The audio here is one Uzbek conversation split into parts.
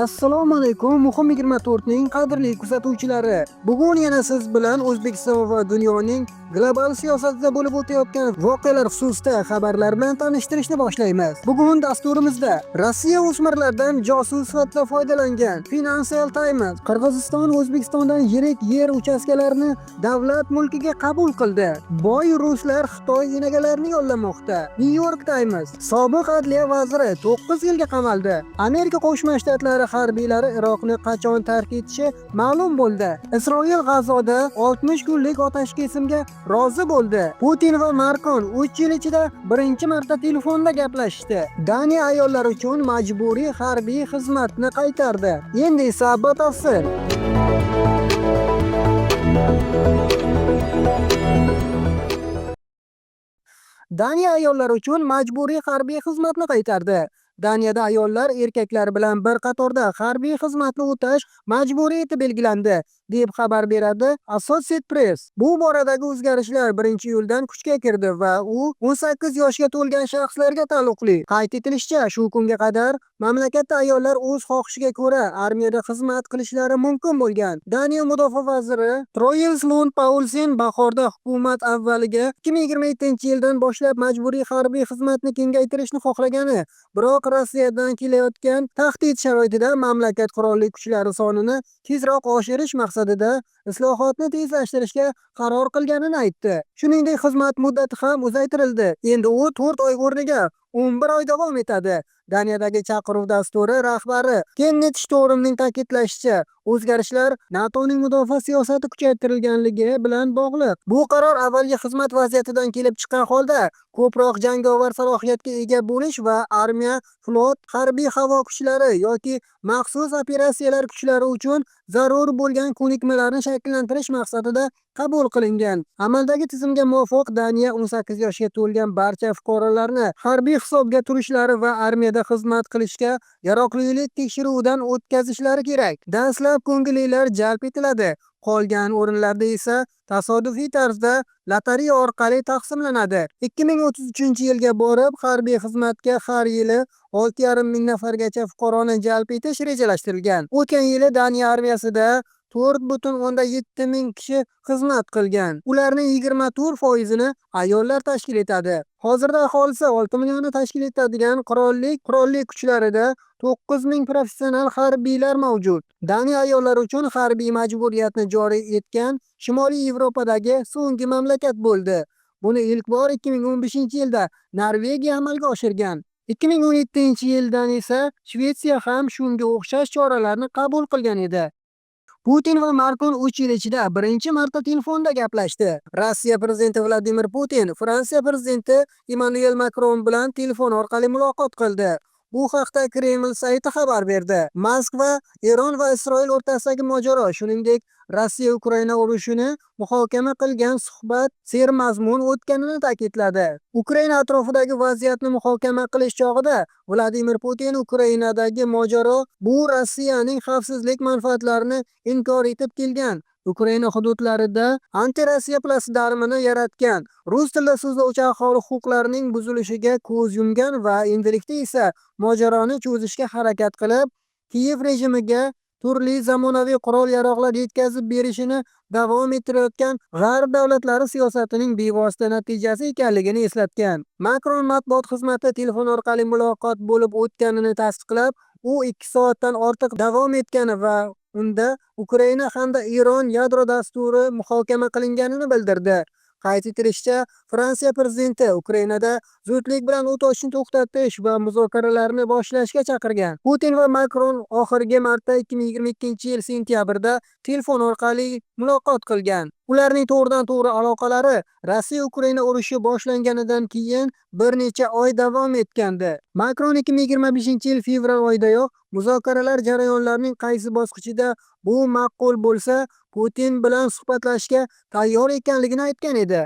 Assalomu alaykum, Muhim 24 ning qadrli kuzatuvchilari. Bugun yana siz bilan O'zbekiston va dunyoning global siyosatida bo'lib o'tayotgan voqealar xususida xabarlar bilan tanishtirishni boshlaymiz. Bugun dasturimizda Rossiya o'smirlardan josus sifatida foydalangan, Financial Times, Qirg'iziston O'zbekistondan yirik yer uchastkalarini davlat mulkiga qabul qildi. Boy ruslar Xitoy enagalarini yollamoqda. New York Times, sobiq adliya vaziri 9 yilga qamaldi. Amerika Qo'shma Shtatlari harbiylari Iroqni qachon tark etishi ma'lum bo'ldi. Isroil G'azoda 60 kunlik otashkesimga rozi bo'ldi. Putin va Makron 3 yil ichida birinchi marta telefonda gaplashishdi. Daniya ayollar uchun majburiy harbiy xizmatni qaytardi. Endi esa batafsil. Daniya ayollar uchun majburiy harbiy xizmatni qaytardi. Daniyada ayollar erkaklar bilan bir qatorda harbiy xizmatni o'tash majburiy etib belgilandi, deb xabar beradi Associated Press. Bu boradagi o'zgarishlar 1-iyuldan kuchga kirdi va u 18 yoshga to'lgan shaxslarga taalluqli. Qayd etilishicha, shu kunga qadar mamlakatda ayollar o'z xohishiga ko'ra armiyada xizmat qilishlari mumkin bo'lgan. Daniya mudofaa vaziri Troels Lund Paulsen bahorda hukumat avvaliga 2027-yildan boshlab majburiy harbiy xizmatni kengaytirishni xohlagani, biroq Rossiyadan kelayotgan tahdid sharoitida mamlakat qurolli kuchlari sonini tezroq oshirish maqsadida islohotni tezlashtirishga qaror qilganini aytdi. Shuningdek, xizmat muddati ham uzaytirildi. Endi u 4 oy o'rniga 11 oy davom etadi. Daniyadagi chaqiruv dasturi rahbari Kennet Shtormning ta'kidlashicha, o'zgarishlar NATOning mudofaa siyosati kuchaytirilganligi bilan bog'liq. Bu qaror avvalgi xizmat vaziyatidan kelib chiqqan holda ko'proq jangovar salohiyatga ega bo'lish va armiya, flot, harbiy havo kuchlari yoki maxsus operatsiyalar kuchlari uchun zarur bo'lgan ko'nikmalarni shakllantirish maqsadida qabul qilingan. Amaldagi tizimga muvofiq Daniya 18 yoshga to'lgan barcha fuqarolarni harbiy hisobga turishlari va armiyada xizmat qilishga yaroqlilik tekshiruvidan o'tkazishlari kerak. Dastlab ko'ngillilar jalb etiladi. Qolgan o'rinlarda esa tasodifiy tarzda lotereya orqali taqsimlanadi. 2033-yilga borib harbiy xizmatga har yili 6,5 ming nafargacha fuqaroni jalb etish rejalashtirilgan. O'tgan yili Daniya armiyasida 4,7 ming kishi xizmat qilgan. Ularning 24%ini ayollar tashkil etadi. Hozirda aholisi 6 millionni tashkil etadigan qirollik qurolli kuchlarida 9 ming professional harbiylar mavjud. Daniya ayollar uchun harbiy majburiyatni joriy etgan Shimoliy Yevropadagi so'nggi mamlakat bo'ldi. Buni ilk bor 2015-yilda Norvegiya amalga oshirgan. 2017-yildan esa Shvetsiya ham shunga o'xshash choralarni qabul qilgan edi. Putin va Makron 3 yil ichida birinchi marta telefonda gaplashdi. Rossiya prezidenti Vladimir Putin Fransiya prezidenti Emmanuel Makron bilan telefon orqali muloqot qildi. Bu haqda Kreml sayti xabar berdi. Moskva Eron va Isroil o'rtasidagi mojaro, shuningdek, Rossiya-Ukraina urushini muhokama qilgan suhbat sermazmun o'tganini ta'kidladi. Ukraina atrofidagi vaziyatni muhokama qilish chog'ida Vladimir Putin Ukrainadagi mojaro bu Rossiyaning xavfsizlik manfaatlarini inkor etib kelgan, Ukraina hududlarida anti-Rossiya platsdarmini yaratgan, rus tilida so'zlovchi aholi huquqlarining buzilishiga ko'z yumgan va endilikda esa mojaroni cho'zishga harakat qilib, Kiyev rejimiga turli zamonaviy qurol-yarog'lar yetkazib berishini davom ettirayotgan G'arb davlatlari siyosatining bevosita natijasi ekanligini eslatgan. Makron matbuot xizmati telefon orqali muloqot bo'lib o'tganini tasdiqlab, u 2 soatdan ortiq davom etgani va unda Ukraina hamda Eron yadro dasturi muhokama qilinganini bildirdi. Qayd etilishicha, Fransiya prezidenti Ukrainada zudlik bilan o't ochishni to'xtatish va muzokaralarni boshlashga chaqirgan. Putin va Makron oxirgi marta 2022-yil sentyabrda telefon orqali muloqot qilgan. Ularning to'g'ridan-to'g'ri aloqalari Rossiya-Ukraina urushi boshlanganidan keyin bir necha oy davom etgandi. Makron 2025-yil fevral oyidayoq muzokaralar jarayonlarining qaysi bosqichida bu ma'qul bo'lsa, Putin bilan suhbatlashishga tayyor ekanligini aytgan edi.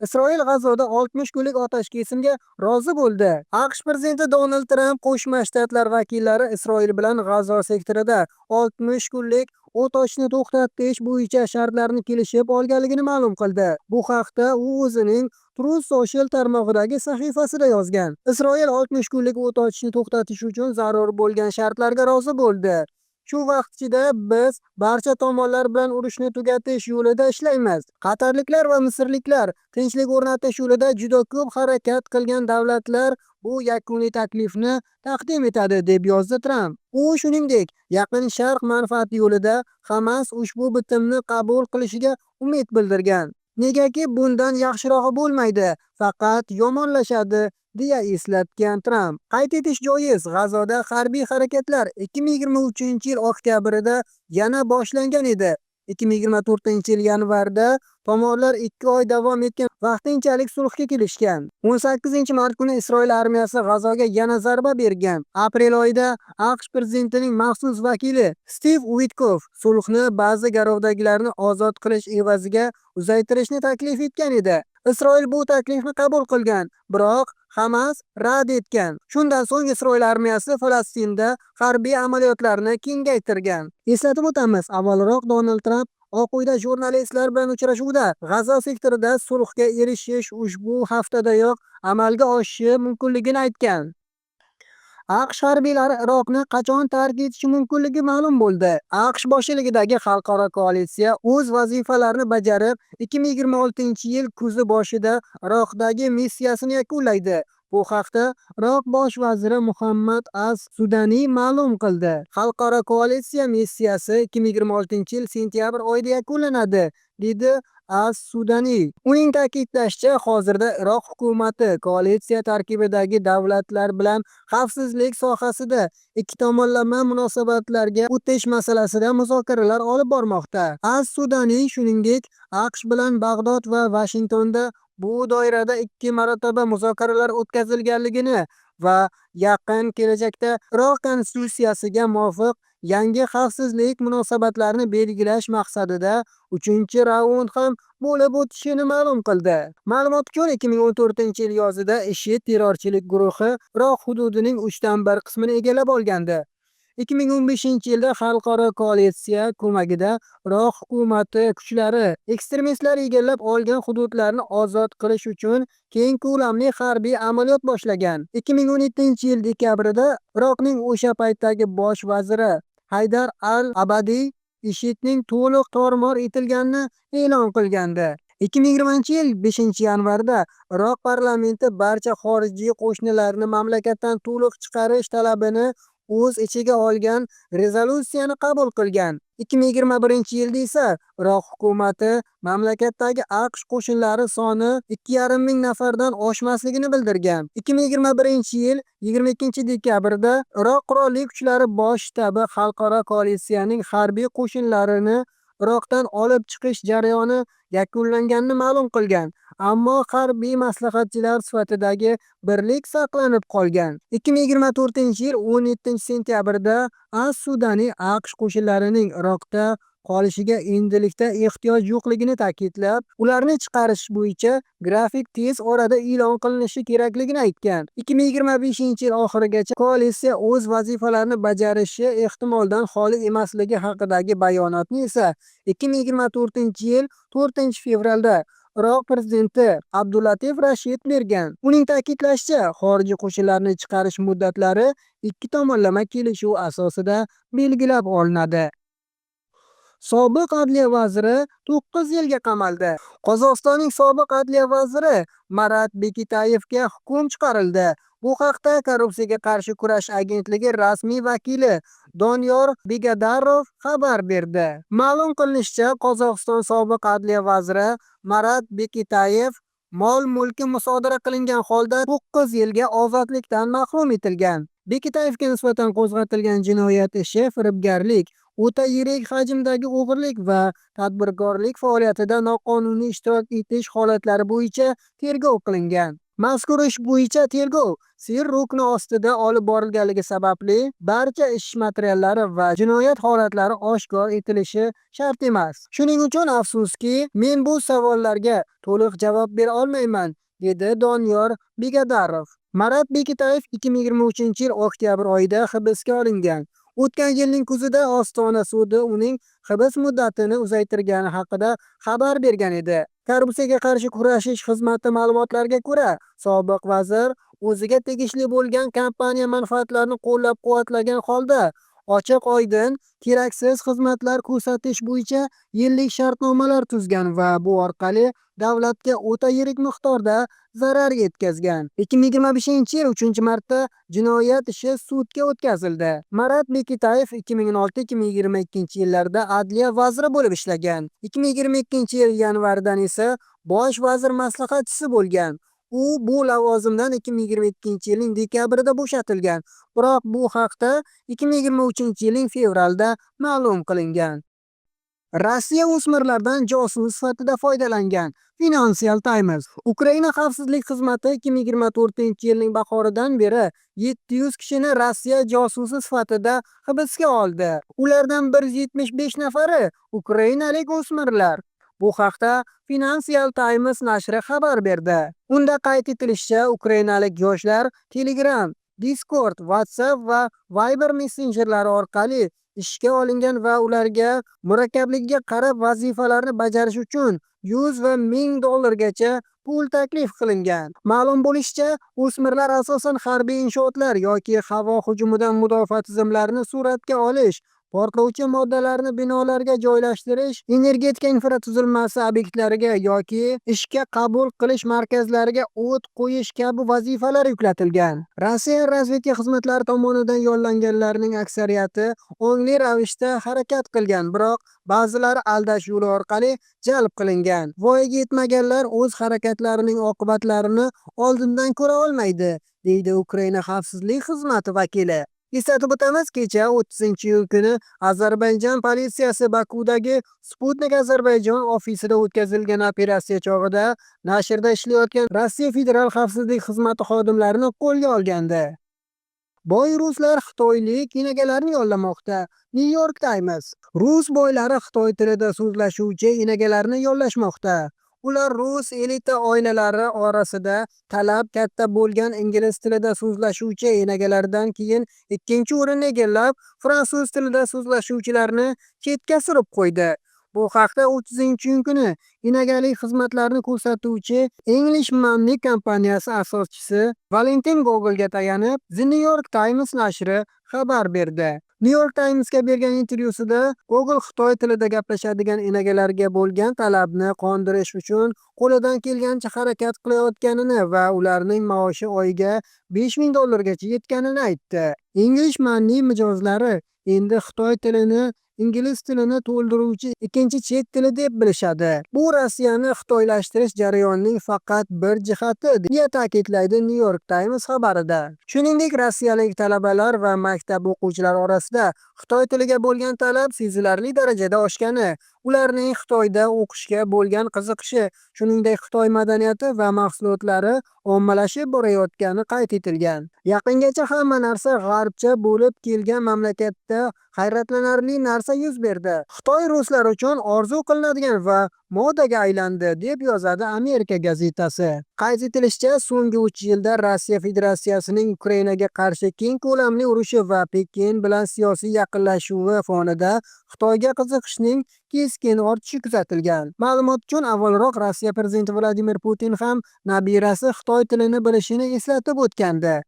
Isroil G'azoda 60 kunlik otashkesimga rozi bo'ldi. AQSh prezidenti Donald Tramp Qo'shma Shtatlar vakillari Isroil bilan G'azo sektorida 60 kunlik o't ochishni to'xtatish bo'yicha shartlarni kelishib olganligini ma'lum qildi. Bu haqda u o'zining Truth Social tarmog'idagi sahifasida yozgan. Isroil 60 kunlik o't ochishni to'xtatish uchun zarur bo'lgan shartlarga rozi bo'ldi. Shu vaqt ichida biz barcha tomonlar bilan urushni tugatish yo'lida ishlaymiz. Qatarliklar va misrliklar tinchlik o'rnatish yo'lida juda ko'p harakat qilgan davlatlar bu yakuniy taklifni taqdim etadi, deb yozdi Tramp. U shuningdek, Yaqin Sharq manfaati yo'lida Hamas ushbu bitimni qabul qilishiga umid bildirgan. Negaki bundan yaxshirog'i bo'lmaydi, faqat yomonlashadi, deya eslatgan Tramp. Qayd etish joiz, G'azoda harbiy harakatlar 2023-yil oktyabrida yana boshlangan edi. 2024-yil yanvarda tomonlar 2 oy davom etgan vaqtinchalik sulhga kelishgan. 18-mart kuni Isroil armiyasi G'azoga yana zarba bergan. Aprel oyida AQSh prezidentining maxsus vakili Stiv Uitkov sulhni ba'zi garovdagilarni ozod qilish evaziga uzaytirishni taklif etgan edi. Isroil bu taklifni qabul qilgan, biroq Hamas rad etgan. Shundan so'ng Isroil armiyasi Falastinda harbiy amaliyotlarni kengaytirgan. Eslatib o'tamiz, avvalroq Donald Tramp Oq uyda jurnalistlar bilan uchrashuvda G'azo sektorida sulhga erishish ushbu haftadayoq amalga oshishi mumkinligini aytgan. AQSh harbiylari Iroqni qachon tark etishi mumkinligi ma'lum bo'ldi. AQSh boshchiligidagi xalqaro koalitsiya o'z vazifalarini bajarib, 2026-yil kuzi boshida Iroqdagi missiyasini yakunlaydi. Bu haqda Iroq bosh vaziri Muhammad as-Sudaniy ma'lum qildi. Xalqaro koalitsiya missiyasi 2026-yil sentyabr oyida yakunlanadi, dedi as-Sudaniy. Uning ta'kidlashicha, hozirda Iroq hukumati koalitsiya tarkibidagi davlatlar bilan xavfsizlik sohasida ikki tomonlama munosabatlarga o'tish masalasida muzokaralar olib bormoqda. As-Sudaniy shuningdek, AQSh bilan Bag'dod va Vashingtonda bu doirada 2 marotaba muzokaralar o'tkazilganligini va yaqin kelajakda Iroq konstitutsiyasiga muvofiq yangi xavfsizlik munosabatlarini belgilash maqsadida 3-raund ham bo'lib o'tishini ma'lum qildi. Ma'lumot uchun, 2014-yil yozida IShID terrorchilik guruhi Iroq hududining 1/3 qismini egallab olgandi. 2015-yilda xalqaro koalitsiya ko'magida Iroq hukumati kuchlari ekstremistlar egallab olgan hududlarni ozod qilish uchun keng ko'lamli harbiy amaliyot boshlagan. 2017-yil dekabrida Iroqning o'sha paytdagi bosh vaziri Haydar al-Abadiy IShIDning to'liq tormor etilganini e'lon qilgandi. 2020-yil 5-yanvarda Iroq parlamenti barcha xorijiy qo'shinlarni mamlakatdan to'liq chiqarish talabini o'z ichiga olgan rezolyutsiyani qabul qilgan. 2021-yilda esa Iroq hukumati mamlakatdagi AQSh qo'shinlari soni 2,5 ming nafardan oshmasligini bildirgan. 2021-yil 22-dekabrda Iroq qurolli kuchlari bosh shtabi xalqaro koalitsiyaning harbiy qo'shinlarini Iroqdan olib chiqish jarayoni yakunlanganini ma'lum qilgan, ammo harbiy maslahatchilar sifatidagi birlik saqlanib qolgan. 2024-yil 17-sentyabrda as-Sudaniy AQSh qo'shinlarining Iroqda qolishiga endilikda ehtiyoj yo'qligini ta'kidlab, ularni chiqarish bo'yicha grafik tez orada e'lon qilinishi kerakligini aytgan. 2025-yil oxirigacha koalitsiya o'z vazifalarini bajarishi ehtimoldan xoli emasligi haqidagi bayonotni esa 2024-yil 4-fevralda Iroq prezidenti Abdulatif Rashid bergan. Uning ta'kidlashicha, xorijiy qo'shinlarni chiqarish muddatlari ikki tomonlama kelishuv asosida belgilab olinadi. Sobiq adliya vaziri 9 yilga qamaldi. Qozog'istonning sobiq adliya vaziri Marat Bekitayevga hukm chiqarildi. Bu haqda Korrupsiyaga qarshi kurash agentligi rasmiy vakili Doniyor Begadarov xabar berdi. Ma'lum qilinishicha, Qozog'iston sobiq adliya vaziri Marat Bekitayev mol-mulki musodara qilingan holda 9 yilga ozodlikdan mahrum etilgan. Bekitayevga nisbatan qo'zg'atilgan jinoyat ishi firibgarlik, o'ta yirik hajmdagi o'g'rilik va tadbirkorlik faoliyatida noqonuniy ishtirok etish holatlari bo'yicha tergov qilingan. Mazkur ish bo'yicha tergov sir rukni ostida olib borilganligi sababli barcha ish materiallari va jinoyat holatlari oshkor etilishi shart emas. Shuning uchun afsuski, men bu savollarga to'liq javob bera olmayman, dedi Doniyor Begadarov. Marat Bekitayev 2023-yil oktyabr oyida hibsga olingan. O'tgan yilning kuzida Ostona sudi uning hibs muddatini uzaytirgani haqida xabar bergan edi. Korrupsiyaga qarshi kurashish xizmati ma'lumotlariga ko'ra, sobiq vazir o'ziga tegishli bo'lgan kompaniya manfaatlarini qo'llab-quvvatlagan holda ochiq-oydin, keraksiz xizmatlar ko'rsatish bo'yicha yillik shartnomalar tuzgan va bu orqali davlatga o'ta yirik miqdorda zarar yetkazgan. 2025-yil 3-martda jinoyat ishi sudga o'tkazildi. Marat Beketayev 2016-2022 yillarda adliya vaziri bo'lib ishlagan. 2022-yil yanvaridan esa bosh vazir maslahatchisi bo'lgan. U bu lavozimdan 2022-yilning dekabrida bo'shatilgan. Biroq bu haqda 2023-yilning fevralida ma'lum qilingan. Rossiya o'smirlardan josus sifatida foydalangan. Financial Times. Ukraina xavfsizlik xizmati 2024-yilning bahoridan beri 700 kishini Rossiya josusi sifatida hibsga oldi. Ulardan 175 nafari ukrainalik o'smirlar. Bu haqda Financial Times nashri xabar berdi. Unda qayd etilishicha, ukrainalik yoshlar Telegram, Discord, WhatsApp va Viber messenjerlari orqali ishga olingan va ularga murakkabligiga qarab vazifalarni bajarish uchun 100 va 1000 dollargacha pul taklif qilingan. Ma'lum bo'lishicha, o'smirlar asosan harbiy inshootlar yoki havo hujumidan mudofaa tizimlarini suratga olish, portlovchi moddalarni binolarga joylashtirish, energetika infratuzilmasi obyektlariga yoki ishga qabul qilish markazlariga o't qo'yish kabi vazifalar yuklatilgan. Rossiya razvedka xizmatlari tomonidan yollanganlarning aksariyati ongli ravishda harakat qilgan, biroq ba'zilari aldash yo'li orqali jalb qilingan. Voyaga yetmaganlar o'z harakatlarining oqibatlarini oldindan ko'ra olmaydi, deydi Ukraina xavfsizlik xizmati vakili. Eslatib o'tamiz, kecha 30-iyun kuni Ozarbayjon politsiyasi Bakudagi Sputnik Ozarbayjon ofisida o'tkazilgan operatsiya chog'ida nashrda ishlayotgan Rossiya federal xavfsizlik xizmati xodimlarini qo'lga olgandi. Boy ruslar xitoylik enagalarni yollamoqda. New York Times. Rus boylari xitoy tilida so'zlashuvchi enagalarni yollashmoqda. Ular rus elita oilalari orasida talab katta bo'lgan ingliz tilida so'zlashuvchi enagalardan keyin ikkinchi o'rinni egallab, fransuz tilida so'zlashuvchilarni chetga surib qo'ydi. Bu haqda 30-iyun kuni enagalik xizmatlarini ko'rsatuvchi English Nanny kompaniyasi asoschisi Valentin Gogolga tayanib, The New York Times nashri xabar berdi. New York Timesga bergan intervyusida Gogol xitoy tilida gaplashadigan enagalarga bo'lgan talabni qondirish uchun qo'lidan kelgancha harakat qilayotganini va ularning maoshi oyiga 5000 dollargacha yetganini aytdi. English Nanny mijozlari endi xitoy tilini ingliz tilini to'ldiruvchi ikkinchi chet tili deb bilishadi. Bu Rossiyani xitoylashtirish jarayonining faqat bir jihati, deya ta'kidlaydi New York Times xabarida. Shuningdek, rossiyalik talabalar va maktab o'quvchilari orasida xitoy tiliga bo'lgan talab sezilarli darajada oshgani, ularning Xitoyda o'qishga bo'lgan qiziqishi, shuningdek, Xitoy madaniyati va mahsulotlari ommalashib borayotgani qayd etilgan. Yaqingacha hamma narsa g'arbcha bo'lib kelgan mamlakatda hayratlanarli narsa yuz berdi. Xitoy ruslar uchun orzu qilinadigan va modaga aylandi, deb yozadi Amerika gazetasi. Qayd etilishicha, so'nggi 3 yilda Rossiya Federatsiyasining Ukrainaga qarshi keng ko'lamli urushi va Pekin bilan siyosiy yaqinlashuvi fonida Xitoyga qiziqishning keskin ortishi kuzatilgan. Ma'lumot uchun, avvalroq Rossiya prezidenti Vladimir Putin ham nabirasi xitoy tilini bilishini eslatib o'tgandi.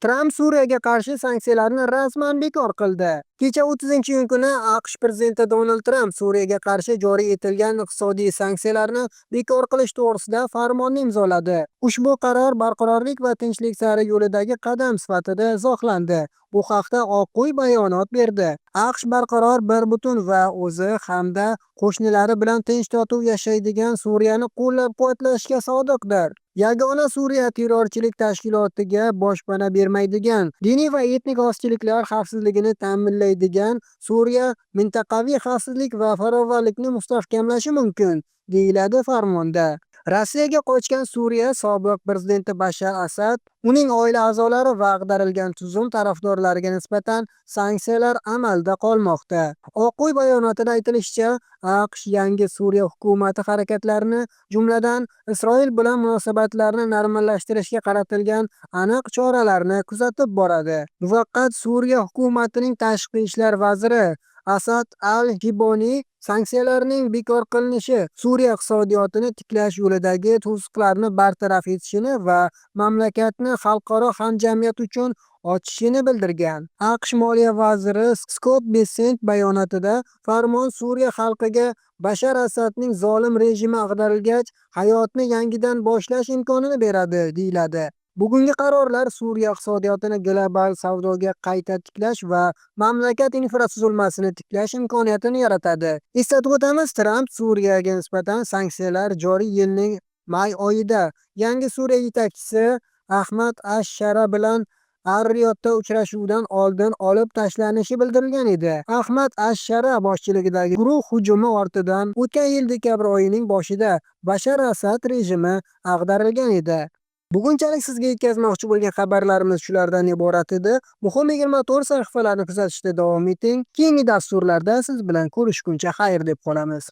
Tramp Suriyaga qarshi sanksiyalarni rasman bekor qildi. Kecha 30-iyun kuni AQSh prezidenti Donald Tramp Suriyaga qarshi joriy etilgan iqtisodiy sanksiyalarni bekor qilish to'g'risida farmonni imzoladi. Ushbu qaror barqarorlik va tinchlik sari yo'lidagi qadam sifatida izohlandi. Bu haqda Oq uy bayonot berdi. AQSh barqaror, bir butun va o'zi hamda qo'shnilari bilan tinch-totuv yashaydigan Suriyani qo'llab-quvvatlashga sodiqdir. Yagona Suriya terrorchilik tashkilotiga boshpana bermaydigan, diniy va etnik ozchiliklar xavfsizligini ta'minlaydigan Suriya mintaqaviy xavfsizlik va farovonlikni mustahkamlashi mumkin, deyiladi farmonda. Rossiyaga qochgan Suriya sobiq prezidenti Bashar Asad, uning oila a'zolari va ag'darilgan tuzum tarafdorlariga nisbatan sanksiyalar amalda qolmoqda. Oq uy bayonotida aytilishicha, AQSh yangi Suriya hukumati harakatlarini, jumladan, Isroil bilan munosabatlarni normallashtirishga qaratilgan aniq choralarni kuzatib boradi. Muvaqqat Suriya hukumatining tashqi ishlar vaziri Asad al-Shiboniy Sanksiyalarning bekor qilinishi Suriya iqtisodiyotini tiklash yo'lidagi to'siqlarni bartaraf etishini va mamlakatni xalqaro hamjamiyat uchun ochishini bildirgan. AQSh moliya vaziri Skott Bessent bayonotida farmon Suriya xalqiga Bashar Asadning zolim rejimi ag'darilgach, hayotni yangidan boshlash imkonini beradi, deyiladi. Bugungi qarorlar Suriya iqtisodiyotini global savdoga qayta tiklash va mamlakat infratuzilmasini tiklash imkoniyatini yaratadi. Eslatib o'tamiz, Tramp Suriyaga nisbatan sanksiyalar joriy yilning may oyida yangi Suriya yetakchisi Ahmad ash-Shara bilan Ar-Riyodda uchrashuvdan oldin olib tashlanishi bildirilgan edi. Ahmad ash-Shara boshchiligidagi guruh hujumi ortidan o'tgan yil dekabr oyining boshida Bashar Asad rejimi ag'darilgan edi. Bugunchalik sizga yetkazmoqchi bo'lgan xabarlarimiz shulardan iborat edi. Muhim 24 sahifalarini kuzatishda davom eting. Keyingi dasturlarda siz bilan ko'rishguncha xayr deb qolamiz.